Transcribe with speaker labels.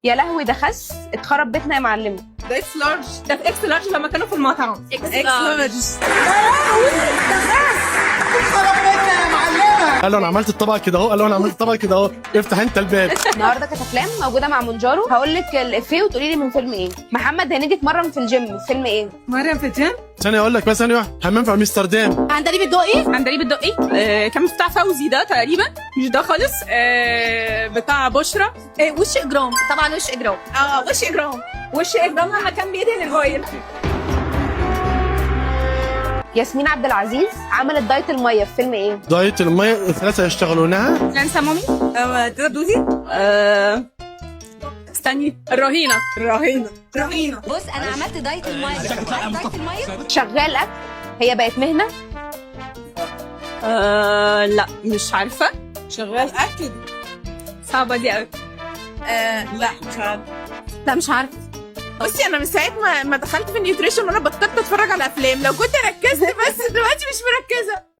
Speaker 1: يا لهوي ده خس، اتخرب بيتنا يا معلمه.
Speaker 2: ده X Large، ده في X Large لما كانوا في المطعم. X Large.
Speaker 3: قال له انا عملت الطبق كده اهو، قال له انا عملت الطبق كده اهو، افتح انت الباب.
Speaker 1: النهارده كتافلام موجودة مع مونجارو. هقول لك الافيه وتقولي لي من فيلم ايه. محمد هنيدي اتمرن في الجيم في فيلم ايه؟
Speaker 2: مريم في الجيم.
Speaker 3: ثانية اقول لك بس، ثانية واحده. همام في امستردام.
Speaker 4: عندليب الدقي.
Speaker 2: عندليب الدقي. كان بتاع فوزي ده تقريبا، مش ده خالص. بتاع بشرى.
Speaker 4: وش اجرام، طبعا وش اجرام.
Speaker 2: وش اجرام، وش اجرام لما كان بيدهن الفايل.
Speaker 1: ياسمين عبد العزيز عملت دايت المية في فيلم ايه؟
Speaker 3: دايت المية، ثلاثة يشتغلونها.
Speaker 2: لانسا مامي. دودي. استني، الرهينه. الرهينه، رهينه.
Speaker 4: بص انا عملت دايت المية، عارف دايت المية.
Speaker 1: شغال اكل، هي بقت مهنة.
Speaker 2: لا مش عارفه.
Speaker 5: شغال اكل.
Speaker 2: صعبة دي قوي.
Speaker 5: لا مش عارفه.
Speaker 4: لا مش عارفه.
Speaker 5: بصي انا من ساعة ما دخلت في ال nutrition وانا بطلت اتفرج على افلام. لو كنت ركزت بس دلوقتي مش مركزه.